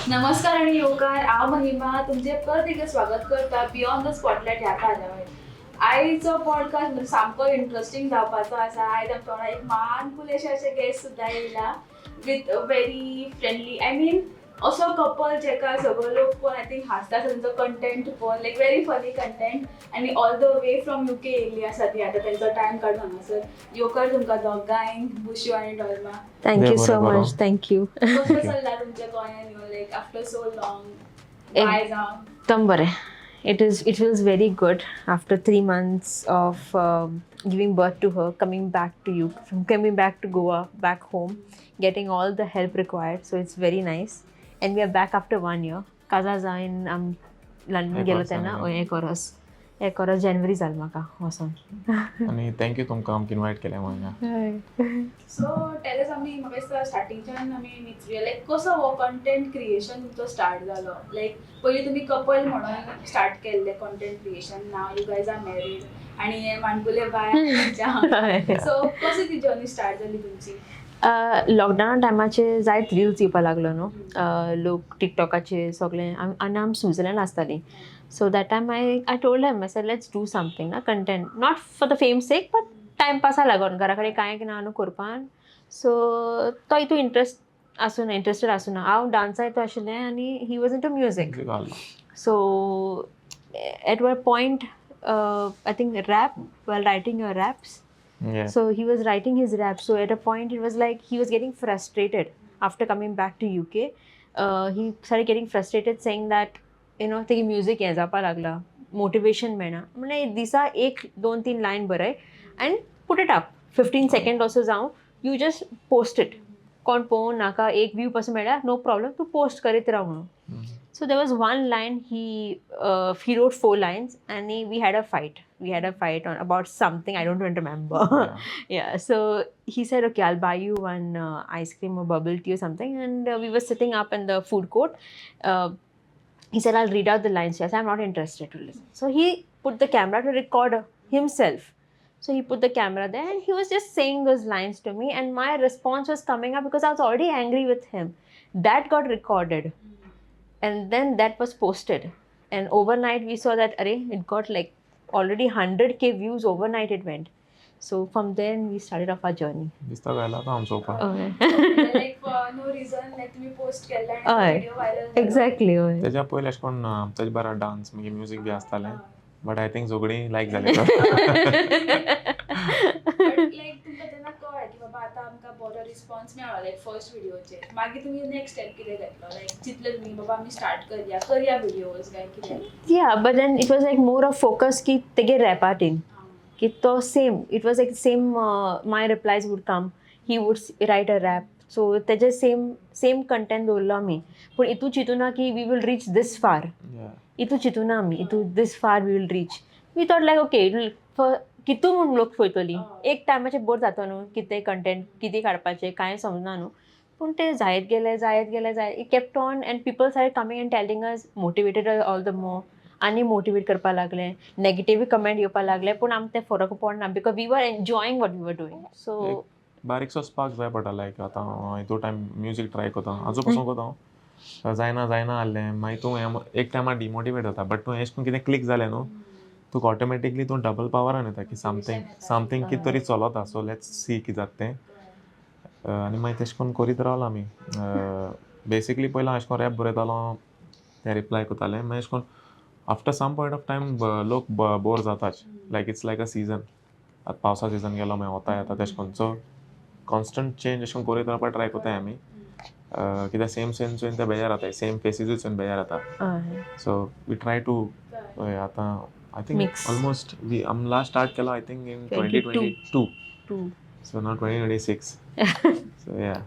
नमस्कार आणि येवकार. हांव महिमा, तुमचे परत एकदा स्वागत करता बियॉन्ड the spotlight ह्या कार्यावळीत. आयचो पॉडकास्ट म्हणजे सामको इंट्रस्टींग जावपाचो आसा. आयज आमच्या वांगडा एक मानकुलेशे अशे गेस्ट सुद्दां येयला with very friendly, I mean, असो कपल जेका सगळो लोक पळोवन I think हांसता तेंचो कंटेंट पळोवन, लायक व्हेरी फनी कंटेंट आनी all the way from UK येयल्ली आसा ती आतां तेंचो टायम काडून हांगासर. येवकार तुमकां दोगांयक, बुशू आनी डोलमा. Thank you बरें, so बरें. much. Thank you. कसं चल्ला तुमच्या गोंयान येवन, लायक आफ्टर सो लॉंग बाय जावन? एकदम बरें. It feels very good after 3 months of giving birth to her, coming back to you, from coming back to Goa, back home, getting all the help required. So it's very nice. And we are back after one year. काजार जावन आम London एक गेलो वर्स तेन्ना जालें. एक वरस, एक वरस जानेवारी जालें म्हाका वचोन. आनी thank you तुमकां आमकां इनवायट केलें म्हणून. सो टेलस, आमी म्हाका दिसता स्टार्टिंगच्यान आमी विचरुया, लायक कसो हो कंटेंट क्रिएशन तुमचो स्टार्ट जालो? लायक पयलीं तुमी कपल म्हणून स्टार्ट केल्लें content creation, now you guys are married आनी हे माणकुले बाय तुमच्या. सो कशी ती जर्नी स्टार्ट जाली तुमची? लॉकडावना टायमाचेर जायत रिल्स येवपा लागलो न्हू लोक टिकटॉकाचेर सगळें. आनी आमी स्विट्झर्लंड आसतालीं, so that time I told him, I said, "Let's do something ना, content, not for the fame sake but टायमपासा लागून. घरा कडेन कांय ना न्हू करपाक." सो तो हितू इंट्रस्ट आसूं, इंट्रस्टेड आसूं. हांव डान्सा हितू आशिल्लें आनी he was into music. So at one point, I think rap, while writing your raps, so he was writing his rap. So at a point, it was like he was getting frustrated after coming back to UK. He started getting frustrated, saying that तेगे music हें जावपा लागला, motivation मेळना. म्हणल्यार दिसा एक दोन तीन लायन बरय and put it up, 15 second असो जावं, you just post it. कोण पळोवं नाका, एक व्यू पासून मेळ्ळ्यार नो प्रॉब्लम, तूं पोस्ट करीत राव म्हणून. So there was one line, he wrote four lines and we had a fight. We had a fight on about something I don't even remember. Yeah. So he said, "Okay, I'll buy you one ice cream or bubble tea or something." And we were sitting up in the food court. He said, "I'll read out the lines." Yes, I'm not interested to listen. So he put the camera to record himself. So he put the camera there and he was just saying those lines to me. And my response was coming up because I was already angry with him. That got recorded and then that was posted, and overnight we saw that, array, it got like already 100K views overnight it went. So from then we started off our journey. दिसता जायला आतां आमचो उपाय. लायक for no reason, लायक तुम्ही post केल्ले आनी हय. Video viral. Exactly, हय. तेज्या पयलीं अशें करून तेजे बारा डान्स मागीर म्युजीक बी आसतालें, बट I think झगडीं लायक जालें. बट लायक तुमकां जेन्ना कळ्ळें की बाबा आतां आमकां बरो रिस्पॉन्स मेळ्ळो लायक फर्स्ट व्हिडिओचेर, मागीर तुमी नेक्स्ट स्टेप कितें घेतलो? लायक चिंतलें तुमी बाबा आमी स्टार्ट करया करया व्हिडिओज काय कितें? Yeah, but then it was like more of focus की तेगे रॅपाटीन की तो same, it was like same, my replies would come, he would write a rap, so तेजे सेम सेम कंटेंट दवरलो आमी. पूण हितू चिंतूना की we will reach this far. हितू चिंतूना आमी हितू this far we will reach. We thought like, okay, कितू म्हूण लोक पळयतली, एक टायमाचेर बोर जाता न्हू, कितें कंटेंट कितें काडपाचें कांय समजना न्हू. पूण ते जायत गेले, जायत गेले, जायत, it kept on and people are coming and telling us, motivated all the more आनी मोटिवेट करपाक लागले. नेगेटिव्ह कमेंट येवपाक लागले, पूण आमकां ते फरक पडना because we were enjoying what we were doing, so बारीकसो स्पार्क जाय पडटा. लायक आतां हितू टायम म्युजीक ट्राय करता, आजू पासून करता हांव. जायना जायना आहलें, मागीर तूं हें एक टायमार डिमोटिवेट जाता, बट तूं एशें करून कितें क्लिक जालें न्हू, तुका ऑटोमॅटिकली तूं डबल पावरान येता की समथींग समथींग कितें तरी चलता, सो let's see कितें जाता तें. आनी मागीर तेशें करून करीत रावला आमी. बेसिकली पयलीं हांव अशें करून रॅप बरयतालो, ते रिप्लाय करताले. मागीर अशें करून after some point of time लोक बोर जाताच. Like it's like a season, आतां पावसा सिजन गेलो, मागीर वोता येता तेशें करून. सो कॉन्स्टंट चेंज अशें करून करीत रावपाक ट्राय करताय आमी, कित्याक सेम सेम चोयन ते बेजार जाताय, सेम फेसीसूय चोयन बेजार जाता. सो we try to, हय, आतां I think Mix. Almost we आमी लास्ट स्टार्ट केलो I think in twenty 22. Twenty two. To. So now 2026, so yeah.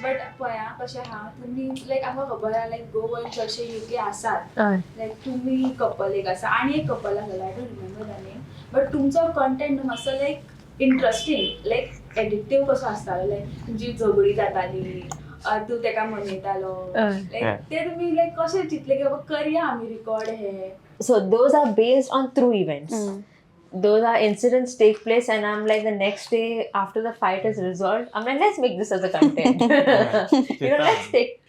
But पळया कशें आहा, तुमी लायक आमकां खबर आहा, लायक गोवन चडशे युके आसात. लायक तुमी कपल एक आसा आनी एक कपल आसलें, I don't remember the name, but तुमचो कंटेंट मातसो लायक इंट्रस्टींग, लायक एडिक्टीव कसो आसतालो. लायक तुमची झगडी जाताली, तूं तेका मनयतालो. लायक ते तुमी लायक कशें चिंतलें की बाबा करया आमी रिकॉर्ड हे? So those are based on true events. Those are incidents take place, and I'm like the next day after the fight is resolved, I'm like, let's make this as a content. You know,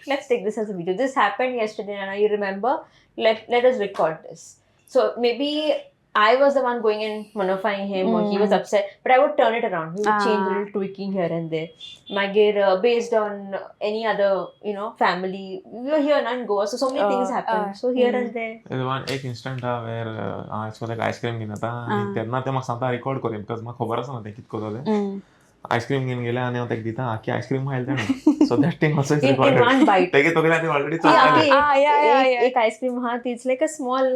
let's take this as a video. This happened yesterday, Nana. You remember? Let us record this. So maybe I was the one going and monofying him, or he was upset, but I would turn it around. We would change a little tweaking here and there. मागीर based on any other family. We were here in Goa, so so many things happen. So here and there. One एक instant आहा वेर हांव एशें कोन्न ice cream घेवन येता आनी तेन्ना ते म्हाका सांगता रिकॉर्ड कर, because म्हाका खबर आसना तें कितें करता तें. आयस्क्रीम घेवन गेले आनी हांव ताका दिता, आख्खी आयस्क्रीम खायले तेणें. So that thing also is In recorded. One bite. तेगे तकले आतां ऑलरेडी ती चलतालें. आख्खी Ah, yeah, एक yeah. एक आयस्क्रीम हा, ती it's like a small,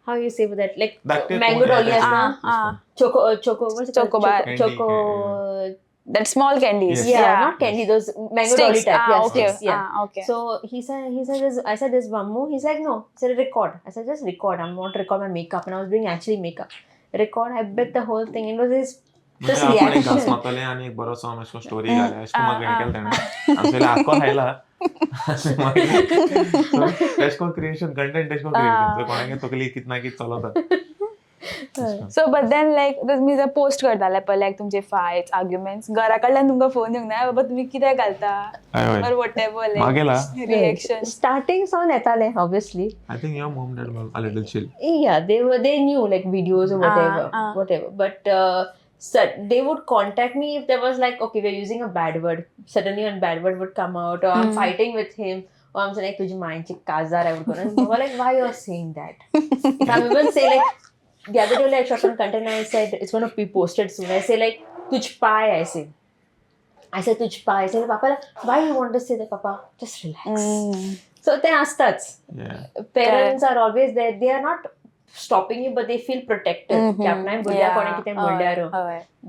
how you say that, like धाकटे mango कोन dolly येता. आसता. Choco, choco, what's it called? Chocobar. Candy, Choco, That small candies. Yes. Yeah, not candy, those mango dolly Sticks. Type. Ah, Yeah, okay. sticks, yeah. Ah, okay. So he said, I said, there's one more. He's like, no. He said, record. I said, just record. I'm not record my makeup. And I was doing actually makeup. Record. I bet the whole thing. It was his म्हणजे just आपण एक घास reaction. मारतले आनी एक बरोसो हांव अशें story घाले अशें म्हाका हें केलें तेणें आनी पयलीं आख्खो खायला. तेश कोन क्रिएशन कंटेंट, तेश कोन क्रिएशन. सो कोणागे तकली कित ना कित चलता. सो बट then लायक तुमी जर पोस्ट करताले पळय लायक तुमचे फायट्स, आर्ग्युमेंट्स, घरा कडल्यान तुमकां फोन येवंक ना बाबा तुमी कित्याक घालता हय हय ऑर what ever मागेला. Like reaction? Starting सावन येताले, obviously. I think your mom dad a little chill. Yeah, they knew like videos or whatever, whatever. But so they would contact me if there was like, okay, we're using a bad word. Suddenly, one bad word would come out, or I'm fighting with him, or I'm saying like, "तुझी मायची काजार," I would go and they were like, why you're saying that? If I'm even say like the other day, like, I shot some content and I said it's gonna be posted soon. I say like, "तुझ पाय," I say. I said तुझ पाय. I said, "Papa, why you want to say that, Papa? Just relax." So ते असताच. Parents are always there. They are not stopping you, but they feel protective. की आपल्या भुरग्याक कोणें कितें म्हणल्यार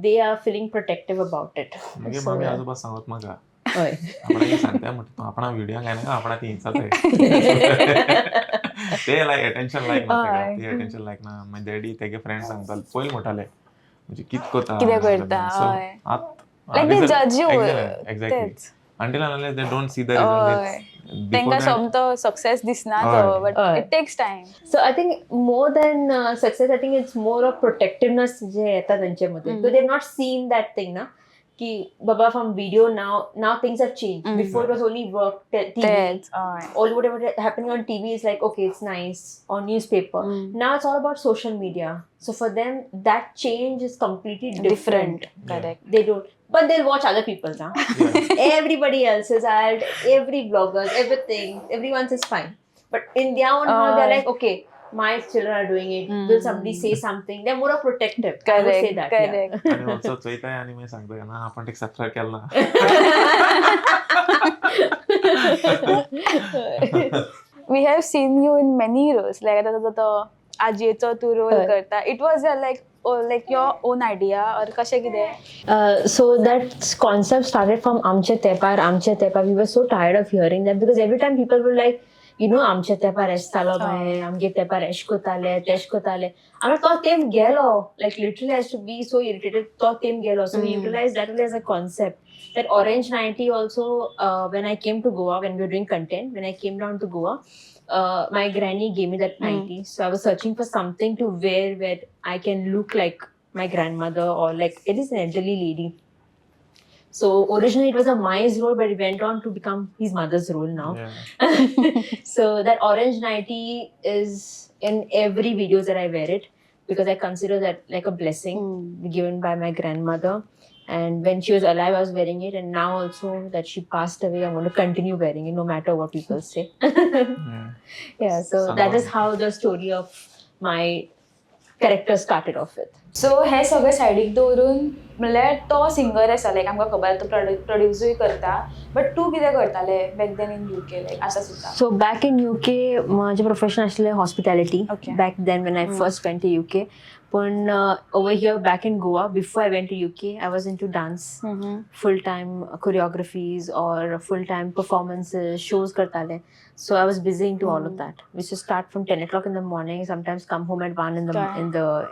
they are feeling protective about it. मागीर So, मामी yeah. आजोबा सांगत म्हाका हय. आपणाक सांगता म्हणटा तूं आपणा व्हिडिओ घायनाका, आपणा ती हिंसात ते लायक अटेन्शन लायक ना तेका. हय. ती अटेन्शन लायक ना. मागीर डॅडी तेगे फ्रेंड सांगताले पयलीं म्हणटाले म्हणजे कित कोता. कितें करता, सो हय. आत लायक they जज you. Exactly. तेच. Until unless they don't see the हय. रिजल्ट. तांकां सोमतो सक्सेस दिसना तो, हय. बट हय. It takes time. So I think more than success, I think it's more of protectiveness जे येता तेंचे मध्ये. Because they've not seen that thing ना की बाबा from video, now things have changed. Before it was only work, TV. तेच, हय. All whatever happening on TV is like, okay, it's nice, or newspaper. Now it's all about social media. So for them, that change is completely different. Different, correct. They don't, but they'll watch other people's, huh? Everybody else's ad, every bloggers, everything, everyone's is fine. But in their own house, they're like, okay, my children are doing it. Will somebody say something? They're more of protective. I would say correct that. Yeah. Correct. आनी also चोयताय आनी मागीर सांगता ना आपण ते subscribe केला ना. We have seen you in many roles, like आतां तो आजयेचो तूं रोल हय. करता, it was like like your own idea or कशें कितें? So that concept started from आमचे तेपार, आमचे तेपार. We were so tired of hearing that because every time people were like, आमचे तेपार एश जालो बाये, आमगे तेपार एश कोताले, तेश कोताले. आमी तो तेम गेलो. Like literally I to be so irritated. तो तेम गेलो. So we utilize that only as a concept. That orange 90 also, when I came to Goa, when we were doing content, when I came down to Goa, my granny gave me that 90. So I was searching for something to wear where I can look like my grandmother or like it is an elderly lady. So originally it was a Mai's role, but it went on to become his mother's role now. So that orange nightie is in every videos that I wear it because I consider that like a blessing given by my grandmother. And when she was alive, I was wearing it, and now also that she passed away, I'm going to continue wearing it no matter what people say. Yeah, so that is how the story of my character started off with. So हे सगळें सायडीक दवरून म्हणल्यार तो singer आसा, लायक आमकां खबर आसा, तो प्रोड्युसूय करता, बट तूं कितें करतालें back then in UK, like आतां सुद्दां? So back in UK, म्हजें प्रोफेशन आशिल्लें hospitality. Back then when I first went to UK. पण over here back in Goa, before I went to UK, I was into dance, full time choreographies or full time performances, shows करताले. So I was busy into all of that. We used to start from 10 o'clock in the morning, sometimes come home at 1 in the in the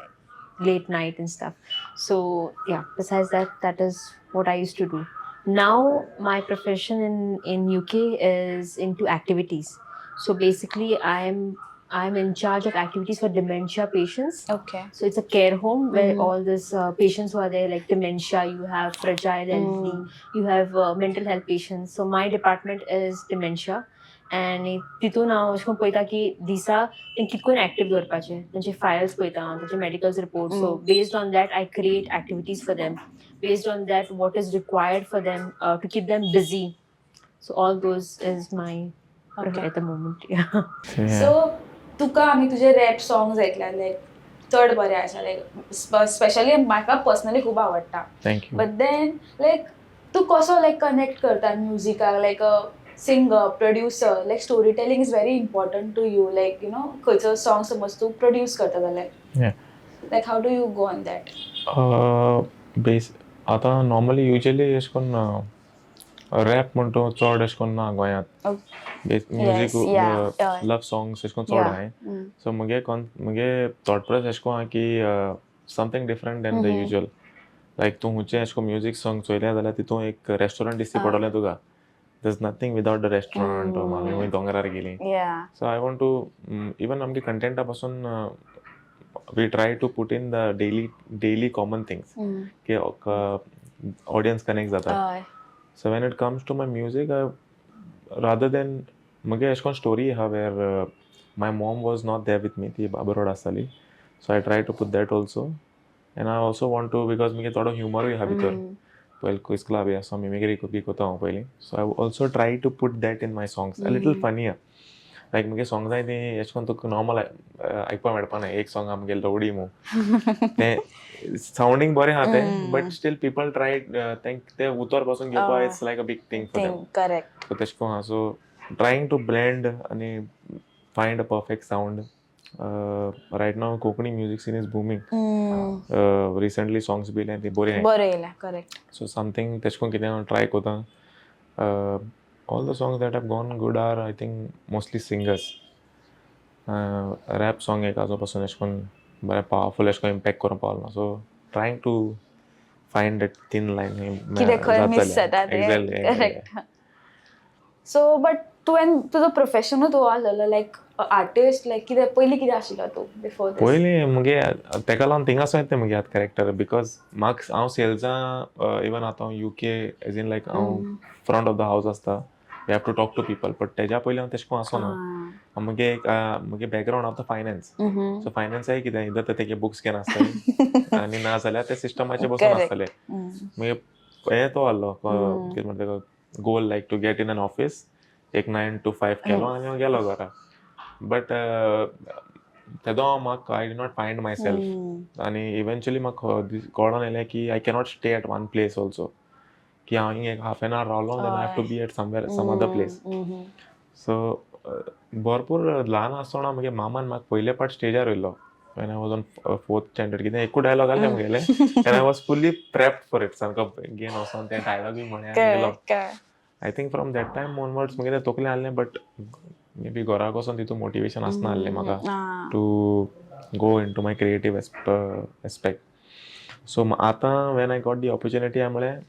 late night and stuff. So yeah, besides that, that is what I used to do. Now my profession in UK is into activities. So basically, I'm I am in charge of activities for dementia patients. Okay. So it's a care home where all these patients who are there, like dementia, you have fragile elderly, you have mental health patients. So my department is dementia. आनी तितून हांव अशें करून पळयता की दिसा तें कितकोन एक्टीव दवरपाचें, तेंचे फायल्स पळयता हांव, तेंचे medicals report. So based on that I create activities for them, based on that what is required for them to keep them busy. So all those is my at the moment. So तुका आमी तुजे rap songs आयकल्या, लायक चड बरें आसा, लायक specially म्हाका personally खूब आवडटा. Thank you. But then लायक तूं कसो लायक कनेक्ट करता म्युजिकाक, like a singer, producer, like story telling is very important to you, like खंयचो सॉंग समज तूं प्रोड्यूस करता जाल्यार, like how do you go on that? Base आतां नॉर्मली युजली अशें करून रॅप म्हणटा तो चड अशें करून ना गोंयांत. म्युजीक, लव सॉंग्स अशें करून चड आहाय. सो मुगे कॉन मुगे थॉट प्रोसेस अशें करून आहा की something different than the usual. Like तूं खंयचें अशें करून म्युजीक सॉंग चोयलें जाल्यार तितून एक रेस्टॉरंट दिसती पडटलें तुका. There's nothing without the restaurant. आमी खंय दोंगरार गेलीं. So I want to even आमगे कंटेंटा पासून we try to put in the daily common things की ऑडियन्स कनेक्ट जाता. So when it comes to my music, I rather than मुगे अशें करून स्टोरी आहा where my mom was not there with me, ती abroad आसताली. So I try to put that also, and I also want to, because मुगे थोडो ह्युमरूय आहा भितर. पयलीं इस्कुला बी आसो मिमिक्री बी कोता हांव पयलीं. So I also try to put that in my songs, a little funny. Like मुगे सॉंग्साय ती एशें करून तुका नॉर्मल आयकपा मेळपा ना. एक सॉंग आमगे लवडी मू, तें सावंडींग बरें आहा तें, बट स्टील पिपल ट्राय तें उतर पासून घेवपा, it's like a big thing for them. Correct. So तेशें करून आहा. सो ट्रायंग टू ब्लेंड आनी find a perfect sound. Right now Konkani music scene is booming. Recently songs बी येयल्या ती बरी आहाय. बरें येयल्या, करेक्ट. सो समथींग तेशें करून कितें हांव ट्राय कोता. All the songs that have gone good are, I think, mostly singers. Rap song एक आजो पासून अशें करून बरें पावरफूल अशें करून इम्पॅक्ट करूंक पावलो ना. So trying to find that thin line. कितें खंय मिस जाता तें. करेक्ट. सो बट तुवें तुजो प्रोफेशनूच हो आसलेलो, लायक आर्टिस्ट, लायक कितें पयलीं कितें आशिल्लो तूं बिफोर दीस? पयलीं मुगे तेका लागून थिंगासून येता मुगे आतां कॅरेक्टर, because म्हाका हांव सेल्सां, इवन आतां हांव UK as in like हांव फ्रंट ऑफ the house आसता, you have to talk to people, but तेज्या पयलीं हांव तेशें करून आसना. मुगे एक मुगे बॅकग्रावंड आतां फायनान्स. सो फायनान्साय कितें इधर तर तेगे बुक्स घेन आसताले आनी ना जाल्यार ते सिस्टमाचेर बसून आसताले. मागीर हें तो आहलो, कितें म्हणटा तेका, goal, like to get in an office, एक 9 to 5 केलो आनी हांव गेलो घरा. बट तेदो म्हाका I did not find myself आनी इवेंच्युअली म्हाका कळोन येयलें की I cannot stay at one place also, की हांव हिंग एक हाफ एन आवर रावलो, then I have to be at somewhere, some other place. So भरपूर ल्हान आसतना म्हगे मामान म्हाका पयले पाट स्टेजार व्हेल्लो when I was on fourth standard. कितें एकूय डायलॉग आसले म्हगेले and I was fully prepped for it. सामको घेवन वचोन ते डायलॉग बी म्हळ्यार गेलो. I think from that time onwards म्हगे तें तकलें आहलें, बट मे बी घराक वचोन तितून मोटिवेशन आसना आहलें म्हाका to go into my creative aspect. So आतां when I got the opportunity, हांवें म्हळें,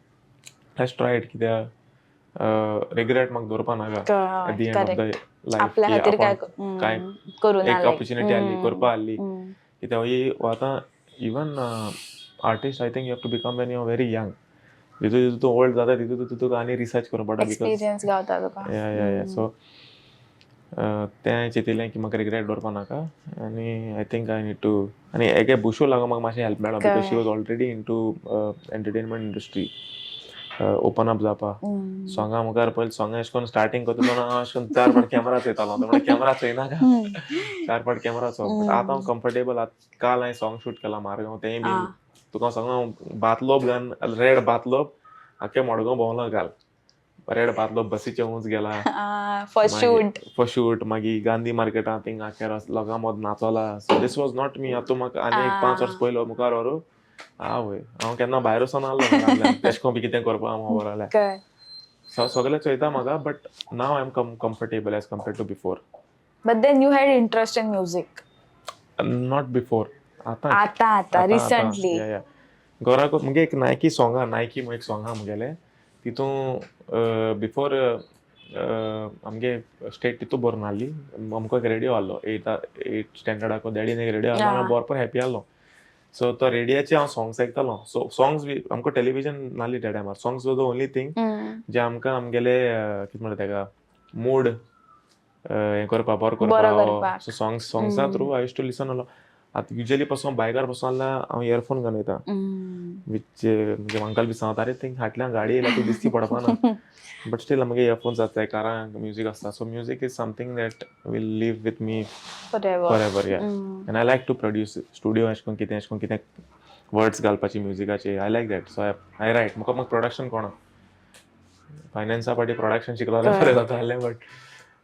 let's try it, कित्याक रिग्रेट म्हाका दवरपा नाका at the end of the life. आपल्या खातीर काय काय करूं ना. एक ऑपॉर्च्युनिटी आहली, करपा आहली, कित्याक ही आतां even artist, I think you have to become when you are very young. Jitu Jitu तूं ओल्ड जाता, तितू तितू तुका आनी रिसर्च करूंक पडटा because experience गावता तुका. या, सो तें हांवें चिंतिल्लें की म्हाका रिग्रेट दवरपा नाका आनी I think I need to. आनी एके बुशू लागून म्हाका मातशें हेल्प मेळ्ळो, because she was already into entertainment industry. Open up जावपा सॉंगा मुखार पयलीं सॉंगां अशें करून स्टार्टींग करता तेन्ना हांव अशें करून चार फावट कॅमेरा चोयतालो. तो म्हणटा, कॅमेरा चोयनाका, चार फावट कॅमेरा चो. बट आतां हांव कम्फर्टेबल. काल हांवें सॉंग शूट केलां मारगांव, तेंय बी तुका सांगू, बातलोब घान, रेड बातलोब, आख्खे मडगांव भोंवलो काल. रेड बातलोब बसीचे उंच गेला फॉर शूट. For shoot. मागीर गांधी मार्केटान थिंग आख्या लोकां मद नाचोला. So this was not me. आतां म्हाका आनी एक 5 वर्स पयलो मुखार व्हरू आवय, हांव केन्ना भायर वचोन आहलो तेशें करून बी कितें करपा हांव खबर जाल्यार. सो सगळें चोयता म्हाका, but now I am comfortable as compare to before. But then you had interest in music? Not before, आतां. आतां आतां रिसंटली. घराक मुगे एक नायकी सॉंग आहा, नायकी म्हूण एक सॉंग आहा मुगेलें. तितून बिफोर आमगे स्टेट तितू बरो नासली. आमकां एक रेडियो आहलो एट स्टँडर्डाक डॅडीन एक रेडियो आहलो. हांव बरोबर हॅपी आहलो. सो तो रेडियाचे हांव सॉंग्स आयकतालो. सो सॉंग्स बी आमकां टेलिविजन नासली त्या टायमार. Songs was the only thing जे आमकां आमगेले कितें म्हणटा तेका मूड हें करपा बरो बरो करपा. करपाक. सो सॉंग्स सॉंग्सा through I used to listen आलो. आतां युजली पासून बायकार पासून आहल्यार हांव इयरफोन घालून वयता, which म्हणजे अंकल बी सांगता, अरे थिंग फाटल्यान गाडी येयल्या, तूं दिसती पडपा ना. बट स्टील आमगे इयरफोन्स आसताय, कारान म्युजीक आसता. So music is something that will live with me forever. Forever, yeah. And I like to produce studio अशें करून कितें अशें करून कितें वर्ड्स घालपाची म्युजिकाचे. I like that. So I write. म्हाका म्हाका प्रोडक्शन कोणा फायनान्सा पाटी प्रोडक्शन शिकलो जाल्यार बरें जाता आहलें, बट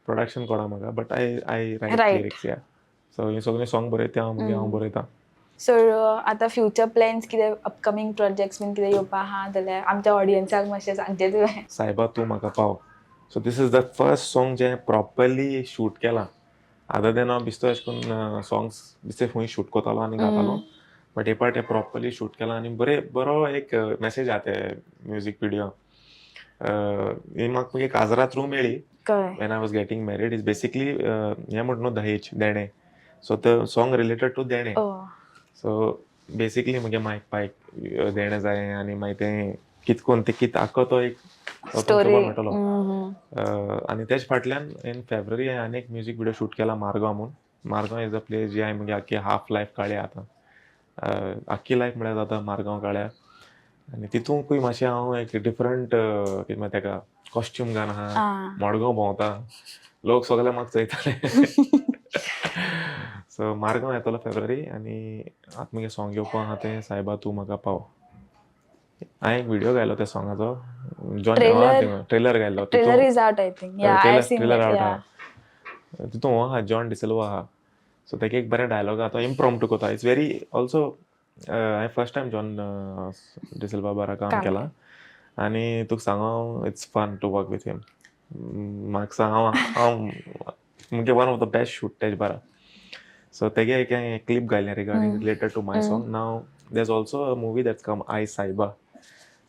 प्रोडक्शन कोणा म्हाका, but I write lyrics, yeah. So हे सगळे सॉंग बरयता हांव मागीर हांव बरयता. सो आतां फ्युचर प्लॅन्स कितें, अपकमींग प्रोजेक्ट्स बीन कितें येवपा आहा जाल्यार आमच्या ऑडियन्साक मातशें सांगचें तुवें. सायबा तूं म्हाका पाव. So this is the first song जें प्रॉपरली शूट केलां. अदर देन हांव बिस्तो अशें करून सॉंग्स बिस्ते खंय शूट करतालो आनी गातालो, बट हे पाट हें प्रॉपरली शूट केलां आनी बरें बरो एक मॅसेज आहा ते म्युजीक विडियो. ही म्हाका मागीर काजरा थ्रू मेळ्ळी. कळ्ळें. When I was getting married. Is basically हें म्हणटा न्हू दहेज देणें, सो ते सॉंग रिलेटेड टू देणें. सो बेसिकली म्हगे मायक पायक देणें जायें आनी मागीर तें कित कोन्न तें कित आख्खो तो एक तो स्टोरी. तुमकां मेळटलो. आनी तेज फाटल्यान इन फेब्रुवारी हांवें आनी एक म्युजीक विडियो शूट केला मारगांव म्हूण. मारगांव is a place जी हांवें म्हगे आख्खी हाफ लायफ काडल्या आतां. आख्खी लायफ म्हळ्यार जाता मारगांव काडल्या आनी तितूंकूय मातशें हांव एक डिफरंट कितें म्हणटा तेका कॉस्ट्यूम घालून आहा, मडगांव भोंवता, लोक सगळे म्हाका चोयताले. सो मारगांव येतलो फेब्रुवारी. आनी आतां मुगे सॉंग येवपा आहा तें सायबा तूं म्हाका पाव. हांवें एक विडियो घायलो त्या सॉंगाचो, जॉन. Trailer? Trailer घायलो. Trailer is out, I think. Yeah, I have seen. Trailer out आहा. तितून हो आहा, जॉन डिसिल्वा आहा. सो तेका एक बरें डायलॉग आहा, तो इम्प्रॉम्प्टू कोता. It's very also हांवें फर्स्ट टायम जॉन डिसिल्वा बारा काम काम. केलां आनी तुका सांगो, it's fun to work with him. म्हाका सांग, हांव हांव मुगे one of the best shoot तेज बारा. सो तेगे एक clip घायलें regarding related to my song. Now there is also a movie that's come, I Saiba.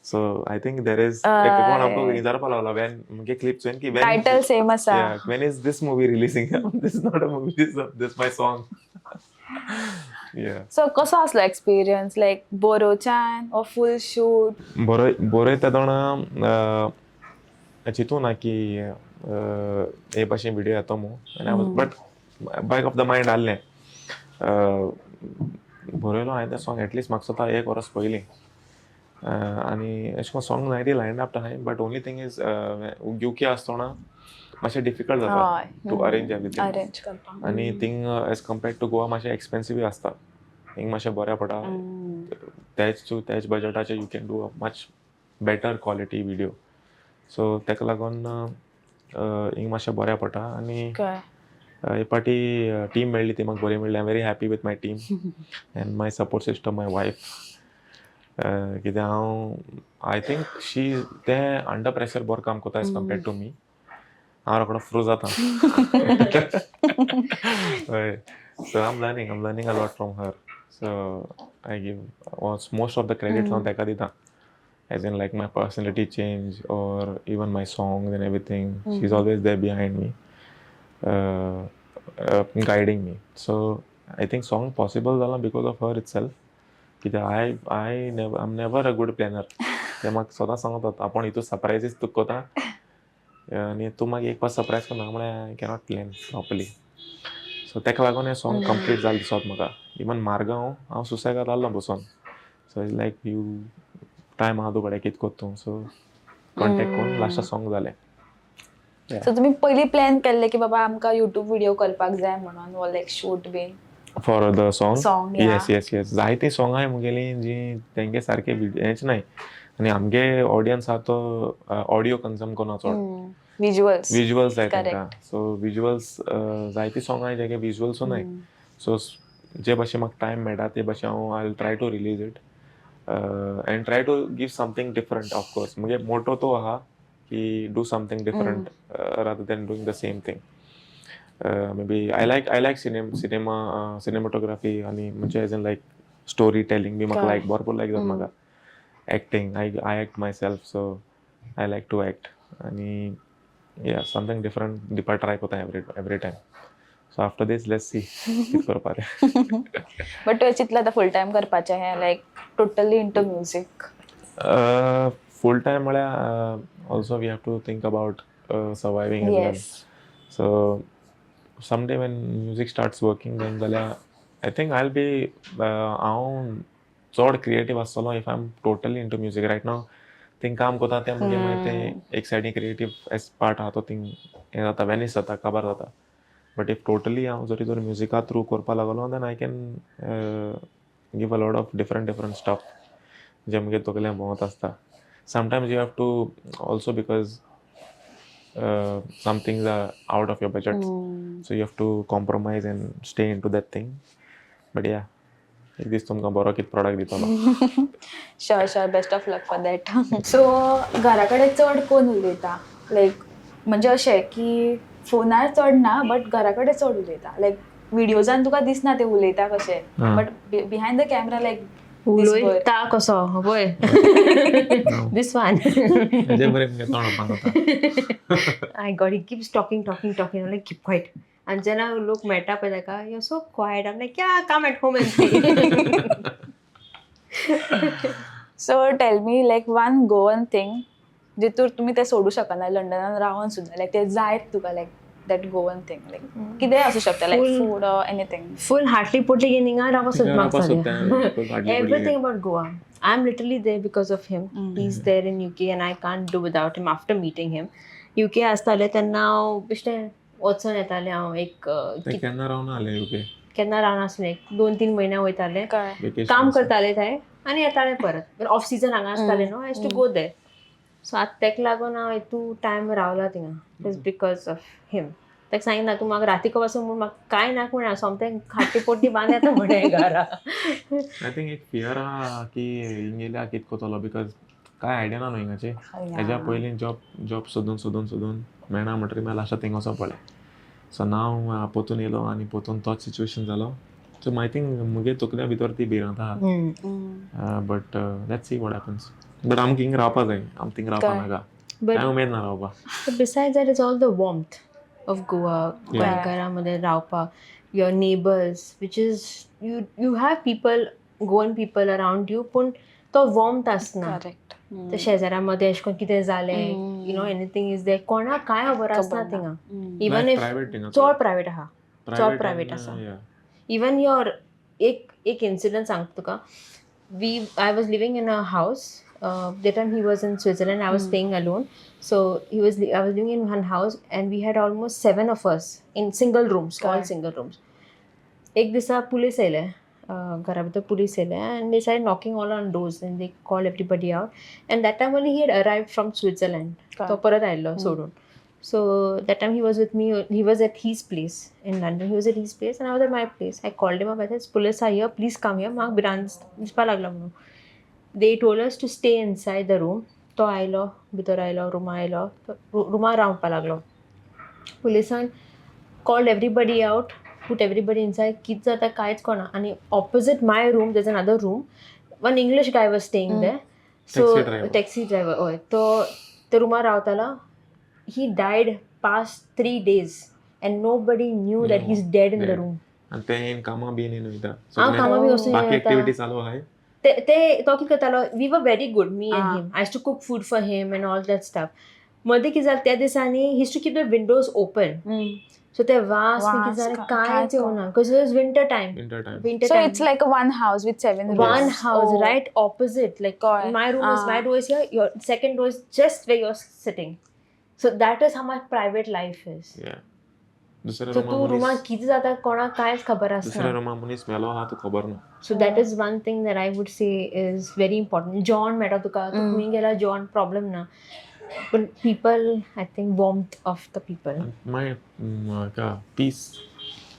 So I think there is कोण आमकां विचारपा लागलो when मुगे क्लिप चोयन की when title same आसा. Yeah, when is this movie releasing? This is not a movie. This my song. Yeah. So कसो आसलो experience लायक बरोवच्यान ओ फूल shoot? बरो बरयता तेन्ना चिंतू ना की हे भाशेन विडियो येतो म्हूण, but back of the mind आहलें. बरयलो हांवें तें सॉंग एटलिस्ट म्हाका दिसता एक वर्स पयलीं. आनी अशें करून सॉंग जायतीं लायन अप आहाय, but only thing is UK आसतना मातशें डिफिकल्ट जाता टू अरेंज एवरीथींग. अरेंज करपाक. आनी thing as compared to Goa मातशें एक्सपेन्सिवूय आसता. हिंग मातशें बरें पडटा. तेच तूं तेच बजटाचेर you can do a much better quality video. So ताका लागून हिंग मातशें बरें पडटा. आनी कळ्ळें. हे पाटी टीम मेळ्ळी ती म्हाका बरी मेळ्ळी. I am very happy with my team and my support system, my wife. कित्याक हांव I think शी तें अंडर प्रेशर बरें काम करता एज कम्पेर्ड टू मी. हांव रोकडो फ्रू जाता. हय, so I am learning a lot from her. So I give most of the credit हांव ताका दिता, as in like my personality change or even my songs and everything. She's always there behind me, guiding me. So I think song possible जाला because of her itself. कित्याक I am never a good planner. ते म्हाका सदांच सांगतात, आपूण हितू सरप्रायजीस तुका कोता आनी तूं मागीर एक पास सरप्रायज करना. म्हळ्यार I cannot plan properly. So ताका लागून हें सॉंग कंप्लीट जालें दिसोत म्हाका. इवन मारगांव हांव सुसेगाद आहलो बसोन. So it's like you time आहा तुकडे, कितें कोत्ता तूं? सो कॉन्टेक्ट करून लास्टा सॉंग जालें. सो तुम्ही पयलीं प्लॅन केल्ले की बाबा आमकां युट्यूब व्हिडिओ करपाक जाय म्हणून वो लायक shoot bin? For the song? Song, yeah. Yes, जायतीं सॉंगां आहाय मुगेलीं जीं तेंगे सारके हेंच नाय. आनी आमगे ऑडियन्स आहा तो ऑडियो कन्ज्यूम करना चड. विज्युअल्स. विज्युअल्स जाय तांकां. सो विज्युअल्स जायतीं सॉंगां आहाय जेगे विज्युअल्सूय नाय. सो जे भाशेन म्हाका टायम मेळटा ते भाशेन हांव I try to release it and try to give something different. Of course मुगे मोटो तो आहा की do something different rather than doing the same thing. Maybe I like cinema, cinematography आनी म्हणजे as in like story telling बी म्हाका लायक भरपूर लायक जाता. म्हाका acting, I act myself, so I like to act. आनी yeah, something different दिवपा try कोता every time. So after this let's see कितें करपा तें. बट तुवें चिंतलां आतां फूल टायम करपाचें हें, like totally into music? Full time म्हळ्यार also we have to think about surviving as well. So someday when music starts working then जाल्यार I think I will be, हांव चड क्रिएटीव आसतलो if I am totally into music. Right now thing काम करता तें म्हणजे मागीर तें एक सायडीन क्रिएटीव एज पार्ट आहा तो थिंग हें जाता, वेनीस जाता, काबार जाता. बट if totally हांव जरी जर म्युजिका थ्रू करपा लागलो then I can give a lot of different different stuff जे मुगे तकलें भोंवत आसता. Sometimes you have to also, because some things are out of your budget, so you have to compromise and stay into that thing. But yeah, एक दीस तुमकां बरो कितें product दितलो. Sure, best of luck for that. So घरा कडेन चड कोण उलयता, लायक म्हणजे अशें की फोनार चड ना बट घरा कडेन चड उलयता, लायक विडियोजान तुका दिसना ते उलयता कशें, but behind the camera like उलयता कसो पळय, दीस वन. हेजे बरें मुगे तोंड ओपन जाता. I God, he keeps talking, talking, talking. Like, keep quiet. आनी जेन्ना लोक मेळटा पळय ताका, you so quiet. I'm like, yeah, come at home and see. So tell me like one Goan thing जितूर तुमी ते सोडू शकना लंडनान रावन सुद्दां, लायक ते जायत तुका, like that Goan thing, like कितेंय आसूं शकता, लायक Full- food or anything. Full हाटली पोटली घेवन हिंगा रावपा सोदपाक रावपा जाय. सोदता, full हाटली पोटली. Everything about Goa. I'm literally there because of him. He's there in UK and I can't do without him after meeting him. UK आसतालें तेन्ना हांव बेश्टें वचोन येतालें हांव एक ते केन्ना रावना जालें युके. केन्ना रावनासलें, 2-3 म्हयने वयतालें, कळ्ळें. काम करतालें थंय आनी येतालें परत. ऑफ सिजन हांगा आसतालें न्हू, I used to go there. So आतां तेका लागून हांव हितू टायम रावला थिंगा, just because of him. ताका सांगिना तूं म्हाका रातीको पासून म्हूण म्हाका कांय नाका म्हण, हांव सोमतें खाटी पोटी बांद येता म्हणें घरा. I think एक फियर आहा की हिंग येयल्या कित कोतलो, because कांय आयडिया ना न्हू हिंगाची. हेज्या पयलीं जॉब सोदून सोदून सोदून मेळना म्हणटकीर मागीर लास्टाक थिंग वचों पडलें. सो नाव पोतून येयलो आनी पोतून तोच सिच्युएशन जालो. सो I think मुगे तकल्या भितर ती भिरांत आहा, but let's see what happens. But आमकां हिंग रावपा जाय, आमकां थिंग रावपा नाका, बट कांय उमेद ना रावपा. Besides that is all the warmth of Goa. गोंयकारां रावपा, your neighbours, which is you have people, Goan people around you, पूण तो वॉर्मथ आसना. करेक्ट. ते शेजाऱ्या मदें अशें करून कितें जालें, anything is there, कोणाक कांय खबर आसना थिंगा. इवन if private थिंगा चड प्रायवेट आहा, चड प्रायवेट आसा. इवन your एक एक इन्सिडंट सांगता तुका. We I was living in a house that time. He was in Switzerland, I was staying alone. So he was I was living in one house and we had almost seven of us in single rooms, all single rooms. एक दिसा police येयले, घरा भितर police येयले and they start knocking all on doors and they call everybody out. And that time only he had arrived from Switzerland. तो परत आयिल्लो सोडून. So that time he was with me. He was at his place in London. He was at his place and I was at my place. I called him up. I said, "Police are here. Please come here." म्हाका भिरांत दिसपा लागलो म्हणून. They told us to stay inside the room. तो आयलो, भितर आयलो, रुमा आयलो, तो रुमार रावपा लागलो. पुलिसान called everybody out, put everybody inside. कितें जाता कांयच कळना. आनी opposite my room there's another room. One English guy was staying there. So Taxi driver. Taxi driver, हय, तो त्या रुमार रावतालो. He died past 3 days and nobody knew that he's dead in the Dead. Room. आनी ते येन कामां बीन येन वयता, हांव कामां बी वचून बाकी येता. एक्टिविटी चालू आहाय. ते तो कितें करतालो, we were very good, me and him. I used to cook food for him and all that stuff. मदीं कितें जालें, त्या दिसांनी he used to keep the windows open, so ते वास बी कितें वास जालें, कांयच कांयच येवना, because it was winter time. Winter time. Winter so time. It's like one house with seven. One house right opposite, like कळ्ळें. My room is, my door is here, your second door is just where you're sitting. So that is how much private life is. दुसऱ्या So Ruma तूं रुमाक मनीस कितें जाता कोणाक कांयच खबर दुसऱ्या आसना. रुमा मनीस मेलो आहा तूं खबर ना. So that is one thing that I would say is very important. जेवण मेळटा तुका, तूं खंय गेल्यार जेवण प्रॉब्लम ना, पण people, I think warmth of the people. My piece.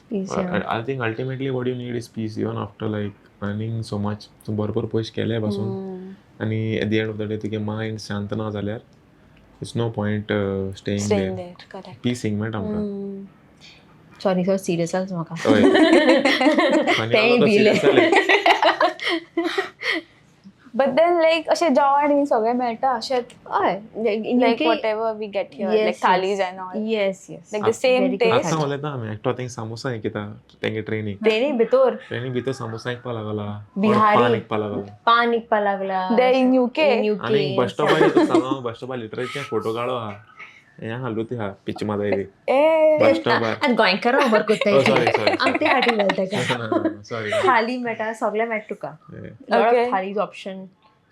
Peace. I think ultimately what you need is peace, even after like earning so much. तूं भरपूर पयशे केले पासून आनी at the end of the day तुगे mind शांत ना जाल्यार it's no point staying staying there. There, correct. Piece हिंग मेळटा आमकां. सॉरी सर, सिरियस जालें म्हाका. हय. तेंय आनी भिलें. serious जालें. बट then लायक अशें जेवण बीन सगळें मेळटा अशें हय. Like whatever we get here, like thalis and all, yes. Like the same Very good. Taste. आतां उलयता आमी एकटो थिंग सामोसा विकता तेंगे ट्रेनीक. ट्रेनी भितर ट्रेनी भितर सामोसा विकपा लागला, बिहारी. पान विकपा लागला. पान विकपा लागला. They in UK? In UK. आनी बस स्टॉपार तुका सांगो, बस स्टॉपार लिटरली फोटो काडो आहा, हें हालू ती आहा पिच मारता ती ए बस स्टॉपार. आनी गोंयकारां खबर Oh, sorry, sorry. आमी ते हाटी घालता का सॉरी. थाली मेळटा, सगळें मेळटा तुका. Lot Okay. Of thalis option,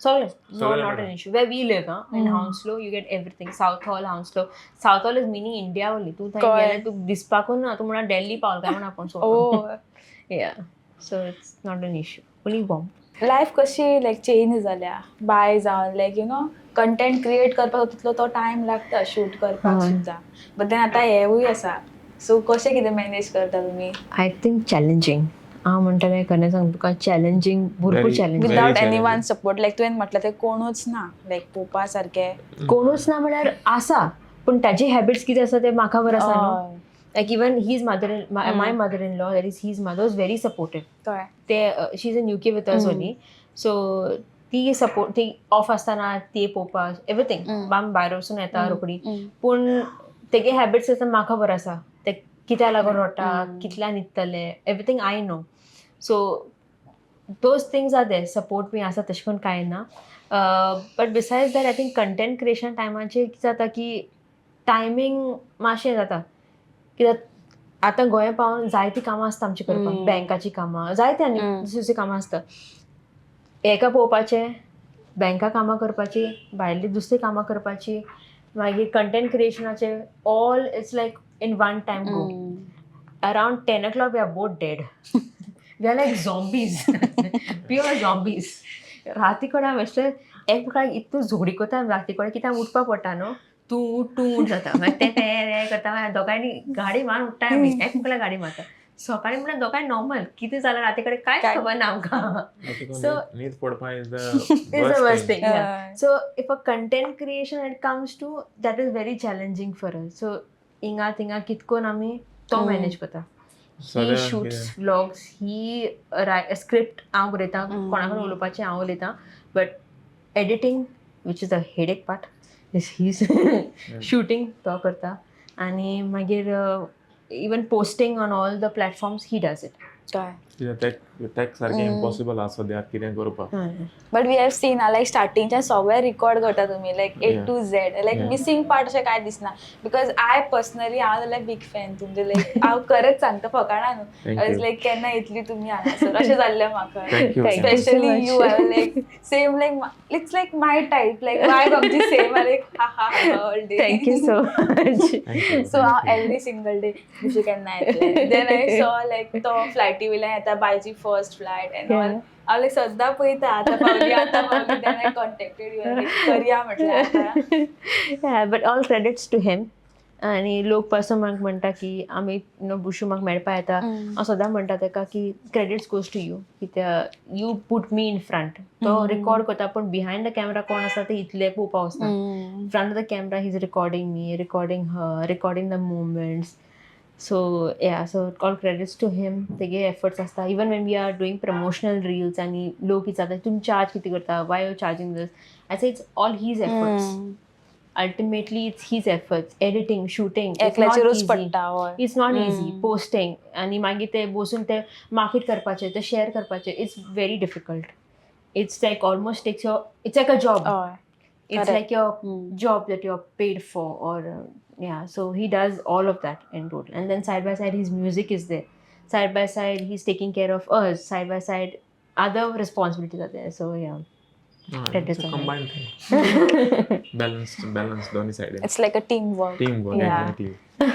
सगळें. No, सगळें not मेळटा. An issue. Where we live in Hounslow, you get everything. Southall, Hounslow. Southall is mini India only. तूं थंय कळ्ळें. गेल्यार तूं दिसपाकूच ना, तूं म्हणा दिल्ली पावल काय म्हण आपूण. So oh yeah, so it's not an issue, only warm. Life कशी लायक चेंज जाल्या बाय जावन, like you know content create करपाक तितलो तो टायम लागता शूट करपाक हय. सुद्दां, बट then आतां हेंवूय आसा, सो कशें कितें मॅनेज करता तुमी? I think challenging. हांव म्हणटलें खरें सांग तुका, चॅलेंजींग भरपूर Very- challenging. Without challenging. Anyone support, like तुवें म्हटलें तें कोणूच ना लायक पोवपा सारकें? कोणूच ना म्हळ्यार आसा, पूण ताजे हॅबिट्स कितें आसा ते म्हाका खबर आसा न्हू. हय. Like even his mother, my mother in law, that is his mother, was very supportive. कळ्ळें. ते she is in UK with us only, so ती सपोर्ट, ती ऑफ आसतना ती पळोवपाक एवरीथींग. आमी भायर वचून येता रोखडी, पूण तेगे हॅबिट्स आसा म्हाका खबर आसा, ते कित्या लागून रडटा, कितल्या न्हिदतले, everything I know. So those things are there, support बी आसा, तशें करून कांय ना. But besides that, I think content creation टायमाचेर कितें जाता की टायमींग मातशें जाता, कित्याक आतां गोंया पावन जायतीं कामां आसता आमची करपाक, बँकाचीं कामां जायतीं आनी दुसरीं दुसरीं कामां आसता. हेका पळोवपाचें, बँका कामां करपाचीं, भायलीं दुसरीं कामां करपाचीं, मागीर content क्रिएशनाचें, all it's like in one time go. Around 10 o'clock we are both dead. We are like zombies, pure zombies. राती कडेन हांव अशें एकमेकाक इतू झगडी करता आमी राती कडेन, कित्याक उठपा पडटा न्हू, तूं उठ तूं उठ जाता, मागीर तें तें करता, मागीर दोगांयनी गाडी मारून उठ्ठाय आमी, एकमेकाक गाडी मारता. सकाळी म्हणल्यार दोगांय नॉर्मल, कितें जालां राती कडेन कांयच खबर ना आमकां. So- न्हीद पडपा is the Is the worst thing. Yeah. हय. So if a content creation it comes to that, is very challenging for us. So हिंगा थिंगा कितकोन आमी तो मॅनेज करता. ही शूट्स व्लॉग्स, ही स्क्रिप्ट हांव बरयता, कोणा कडेन उलोवपाचें हांव उलयतां, but editing, which is a headache part, is his. Shooting तो करता आनी मागीर even posting on all the platforms he does it. कळ्ळें. कित्याक टॅक सारकें इम्पॉसिबल आसा सद्याक कितें करपाक. But we have seen like स्टार्टिंगच्यान सगळें रिकॉर्ड करता तुमी, like A to Z, like missing part अशें कांय दिसना, because I personally हांव जाल्यार बीग फॅन तुमचे. लायक हांव खरेंच सांगता, फकाणां न्हू. Thank I you. लायक केन्ना येतली तुमी हांगासर अशें जाल्लें म्हाका. Thank you. Thank you so specially much. You are like same, like it's like my type, like vibe आमची सेम, लायक हा हा all day. Thank you so much. Thank you. So हांव एवरी सिंगल डे खुशी केन्ना येतलें, then I saw लायक तो फ्लायटी वयल्यान येता, बायची फर्स्ट फ्लायट एंड ऑल. हांव लायक सद्दां पळयता, आतां पावली आतां पावली. Then I contacted you, करया म्हटलें आतां. But all credits to him. आनी लोक पासून म्हाका म्हणटा की आमी न्हू बुशू म्हाका मेळपा येता, हांव सदां म्हणटा ताका की क्रेडिट्स गोज टू you, कित्याक you put me in front. तो रिकॉर्ड करता, पूण बिहायंड the camera कोण आसा ते इतले पळोवपा वचना. Front of the camera he is recording me, recording her, recording the moments. So yeah, so all credits to him. तेगे एफर्ट्स आसता. Even when we are doing promotional reels आनी लोक विचारता तुमी चार्ज कितें करता, why you charging this, I say it's all his efforts. Ultimately it's his efforts, editing, shooting. एकल्याचेरूच पडटा हय. It's not easy, posting आनी मागीर ते बसून ते मार्केट करपाचे, ते शेअर करपाचे, it's very difficult. It's like almost takes your, it's like a job. हय. It's Correct. Like your job that you're paid for, or yeah, so he does all of that in total, and then side by side his music is there, side by side he's taking care of us, side by side other responsibilities are there, so yeah. That it's is a all. Combined thing, balance balance दोन्ही सायडीन. It's like a team work. Team work. Yeah.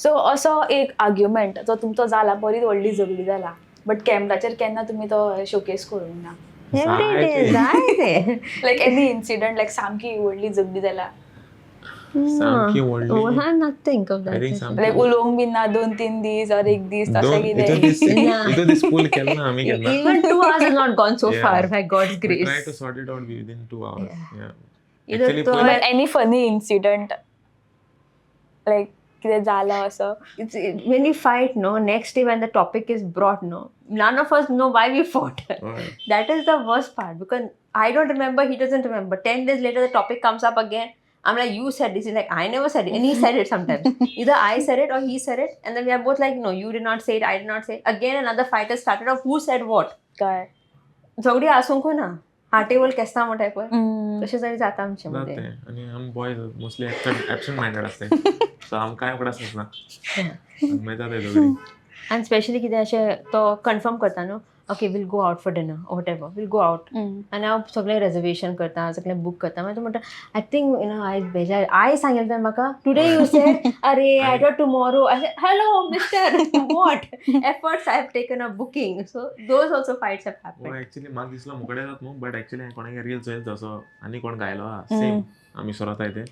So असो एक argument जो तुमचो जाला, बरीच व्हडली झगडी जाला, बट कॅमराचेर केन्ना तुमी तो शोकेस करूंक ना? Every day जायते. लायक एनी इन्सिडंट लायक सामकी व्हडली झगडी जाला? सामकी व्हडली? Oh, I not think of that. I think सामकी- लायक उलोवंक बीन ना 2-3 दीस ऑर एक दीस तशें दोन कितें? इतू दीस ना. इतू दीस पूल केला ना आमी केन्ना. Even 2 hours has not gone so Yeah. far by God's We grace. try to sort it out within 2 hours. Yeah. Either Actually, तो पयलें- But any funny incident like कितें जालां असो? It's when we fight, no, next day when the topic is brought, no, none of us know why we fought. हय. That is the worst part because I don't remember, he doesn't remember. 10 days later, the topic comes up again. I'm like, you said this. He's like, I never said it. And he said it sometimes. Either I said it or he said it. And then we are both like, no, you did not say it. I did not say it. Again, another fight has started of who said what. कळ्ळें. झगडी आसूंक ना, हाटे बोल केस्तांव म्हणटाय पळय, तशें जाल्यार जाता आमचे मदें. जाता आनी आम बॉयज मोस्टली एबसेंट मायंडेड आसताय, सो आमकां कांय उगडास आसना, मागीर जाता झगडी. आनी स्पेशली कितें अशें तो कन्फर्म करता न्हू, okay we'll go out for dinner, whatever, we'll go out, आनी हांव सगळें रेजर्वेशन करता, सगळें बूक करता. मागीर तो म्हणटा, I think you know आयज बेजार आयज सांगलें तुवें म्हाका, टुडे you said, अरे I thought tomorrow. Hello mister, what efforts I have taken a booking. So those also fights have happened. Actually म्हाका दिसलो मुकडे जात न्हू, बट एक्चुअली हांवें कोणागे रिल्स चोयले जसो आनी कोण गायलो आहा सेम आमी सोरताय ते.